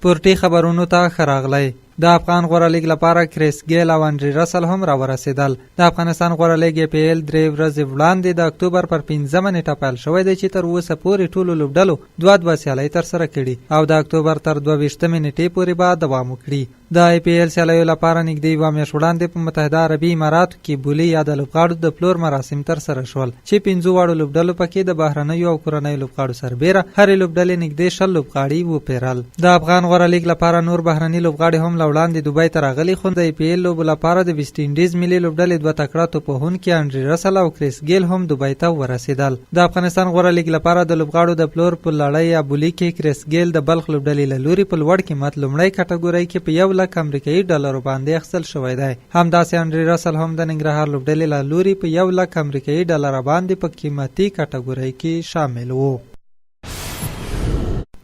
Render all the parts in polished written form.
سپورټي خبرونو ته ښه راغلی. د افغان غوره لیګ لپاره کریس ګیل او انډري رسل هم راورسېدل. د افغانستان غوره لیګ ای پي ایل 3 ورځې وړاندې د اکتوبر پر 5مه نېټه پیل شوی دی چې تر اوسه پورې ټولو لوبډلو دوه دوه سیالۍ ترسره کړي او د اکتوبر تر 22مې نېټې پورې به دوام وکړي. د ای پي ایل سیالیو لپاره نږدې یوه میاشت وړاندې په متحده عربي اماراتو کې بولي یا د لوبغاړو د پلور مراسم ترسره شول چې 5 واړو لوبډلو پکې د بهرنیو او کورنیو لوبغاړو سربېره هرې لوبډلې نږدې 20 لوبغاړي وپېرل. د افغان غوره لیګ لپاره نور بهرني لوبغاړي هم له وړاندې دوبۍ ته راغلي، خو د ای پي ایل لوبو لپاره د ویسټ انډیز ملي لوبډلې دوه تکړه توپوهونکي انډري رسل او کریس ګیل هم دوبۍ ته ورسېدل. د افغانستان غوره لیګ لپاره د لوبغاړو د پلور په لړۍ یا بولي کې کریس ګیل د بلخ لوبډلې له لوري په لوړ قیمت لومړۍ کټګورۍ کې په 1 لک امریکایي ډالرو باندې اخیستل شوی دی. همداسې انډري رسل هم د ننګرهار لوبډلې له لوري په 1 لک امریکایي ډالره باندې په قیمتي کټګورۍ کې شامل وو.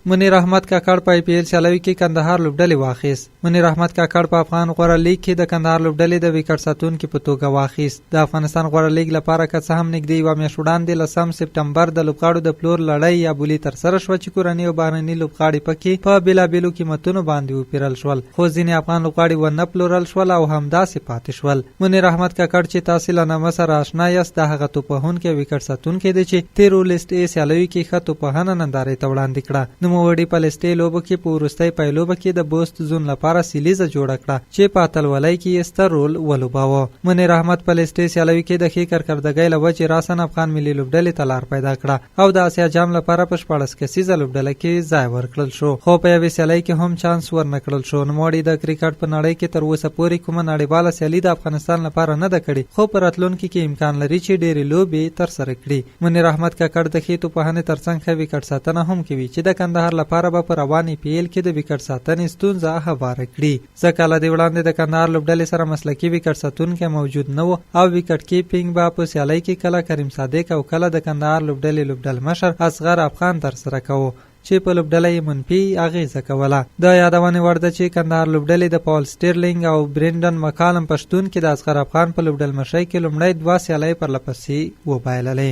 منیر احمد کاکړ په ای پي ایل سیالیو کې کندهار لوبډلې واخیست. منیر احمد کاکړ په افغان غوره لیګ کې د کندهار لوبډلې د ویکټ ساتونکي په توګه واخیست. د افغانستان غوره لیګ لپاره که څه هم نږدې یوه میاشت وړاندې 10 سپټمبر د لوبغاړو د پلور لړۍ یا بولي ترسره شوه چې کورني او بهرني لوبغاړي پکې په بېلابېلو قیمتونو باندې وپیرل شول، خو ځینې افغان لوبغاړي ونه پلورل شول او همداسې پاتې شول. منیر احمد کاکړ چې تاسې له نامه سره آشنا یاست، دا هغه توپوهونکی او ویکټ ساتونکی دی چې تېرو لیست ای سیالیو کې ښه توپوهنه نندارې ته وړاندې کړه. نوموړي په لیست ای لوبو کې په وروستۍ پایلوبه کې د بوست زون لپاره سیلیزه جوړه کړه چې په اتلولۍ کې یې ستر رول ولوباوه. منیر احمد په لیست ای سیالیو کې د ښې کارکردګۍ له وجې راساً افغان ملي لوبډلې ته لار پیدا کړه او د اسیا جام لپاره په 16 کسیزه لوبډله کې ځای ورکړل شو، خو په یوې سیالۍ کې هم چانس ورنکړل شو. نوموړي د کرکټ په نړۍ کې تر اوسه پورې کومه نړیواله سیالي د افغانستان لپاره نه ده کړې، خو په راتلونکي کې امکان لري چې ډېرې لوبې ترسره کړي. منیر احمد کاکړ د ښې توپوهنې ترڅنګ ښه ویکټ ساتنه هم کوي چې د کندهار لپاره به په روان ای پي ایل کې د ویکټ ساتنې ستونزه هواره کړي، ځکه له دې وړاندې د کندهار لوبډلې سره مسلکي ویکټ ساتونکی موجود نه و او ویکټ کیپینګ به په سیالۍ کې کله کریم صادق او کله د کندهار لوبډلې لوبډلمشر اصغر افغان ترسره کاوه چې په لوبډله یې منفي اغېزه کوله. د یادونې وړ ده چې کندهار لوبډلې د پال سټیرلینګ او برینډن مکالم په شتون کې د اصغر افغان په لوبډلمشرۍ کې لومړی دوه سیالۍ پرله پسې وبایللې.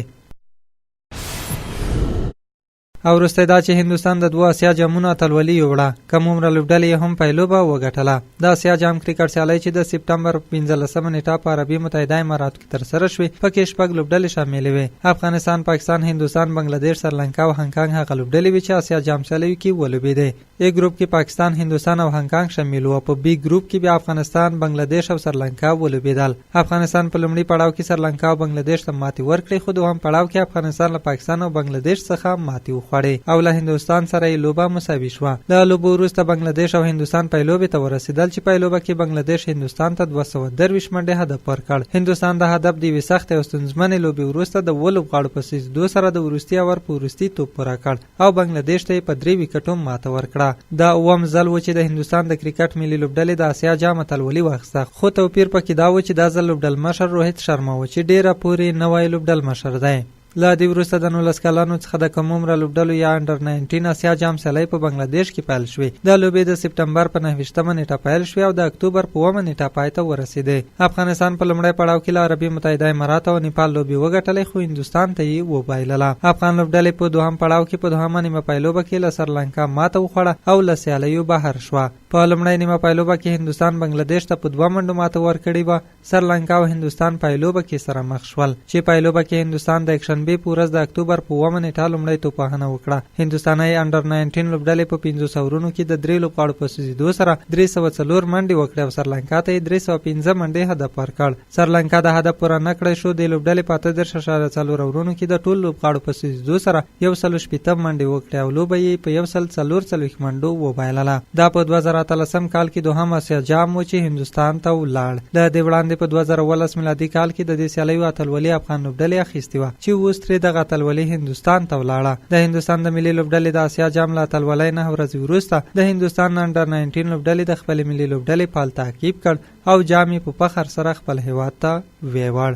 او وروستی دا چې هندوستان د دوو اسیا جامونو اتلولي یوړه، کم عمره لوبډلې یې هم پایلوبه وګټله. د اسیا جام کرکټ سیالۍ چې د سپټمبر په 15مه نېټه په عربي متحده اماراتو کې ترسره شوې، پکې شپږ لوبډلې شاملې وې. افغانستان، پاکستان، هندوستان، بنګلادیش، سرلنکا او هانکانګ هغه لوبډلې وې چې اسیا جام سیالیو کې ولوبېدې. ای ګروپ کې پاکستان، هندوستان او هانکانګ شامل وو او په بي ګروپ کې بیا افغانستان، بنګلادیش او سرلنکا ولوبېدل. افغانستان په لومړي پړاو کې سرلنکا او بنګلادیش ته ماتې ورکړې، خو دوهم پړاو کې افغانستان له پاکستان او بنګلادیش څخه ماتې وخوړې او له هندوستان سره یې لوبه مساوي شوه. له لوبو وروسته بنګلادیش او هندوستان پایلوبې ته ورسېدل چې پایلوبه کې بنګلادیش هندوستان ته 223 منډې هدف ورکړ. هندوستان دا هدف د یوې سختې او ستونزمنې لوبې وروسته د اووه لوبغاړو په سوځېدو سره د وروستي اور په وروستي توپ پوره کړ او بنګلادیش ته یې په 3 ویکټو ماته ورکړه. دا اووم ځل و چې د هندوستان د کرکټ ملي لوبډلې د اسیا جام اتلولي واخیسته، خو توپیر پکې دا و چې دا ځل لوبډلمشر روهیت شرما و چې ډېره پورې نوی لوبډلمشر دی. له دې وروسته د 19 کلنو څخه د کم عمره لوبډلو یا انډر 19 اسیا جام سیالۍ په بنګلادیش کې پیل شوې. دا لوبې د سپټمبر په 29مه نېټه پیل شوې او د اکتوبر په 7مه نېټه پای ته ورسېدې. افغانستان په لومړی پړاو کې له عربي متحده اماراتو او نیپال لوبې وګټلې، خو هندوستان ته یې وبایلله. افغان لوبډلې په دوهم پړاو کې په دوهمه نیمه پایلوبه کې له سرلانکا ماته وخوړه او له سیالیو بهر شوه. په لومړۍ نیمه پایلوبه کې هندوستان بنګلادیش ته په 2 منډو ماته ورکړې وه. سرلانکا او هندوستان پایلوبه کې سره مخ شول چې پایلوبه کې هندوستان د یکشنبې په ورځ د اکتوبر په 7مه نېټه لومړی توپوهنه وکړه. هندوستانۍ انډر 19 لوبډلې په 50 اورونو کې د 3 لوبغاړو په سوځېدو سره 304 منډې وکړې او سرلانکا ته یې 305 منډې هدف ورکړ. سرلانکا دا هدف پوره نه کړای شو. دې لوبډلې په 38.4 اورونو کې د ټولو لوبغاړو په سوځېدو سره 160 منډې وکړې او لوبه یې په 144 منډو وبایلله. دا په 2018 کال کې دوهم اسیا جام و چې هندوستان ته ولاړ. له دې وړاندې په 2017 میلادي کال کې د دې سیالیو اتلولي افغان لوبډلې اخیستې وه چې اوس ترې دغه اتلولي هندوستان ته ولاړه. د هندوستان د ملي لوبډلې د اسیا جام له اتلولۍ 9 ورځې وروسته د هندوستان انډر 19 لوبډلې د خپلې ملي لوبډلې پال تعقیب کړ او جام یې په فخر سره خپل هېواد ته ویوړ.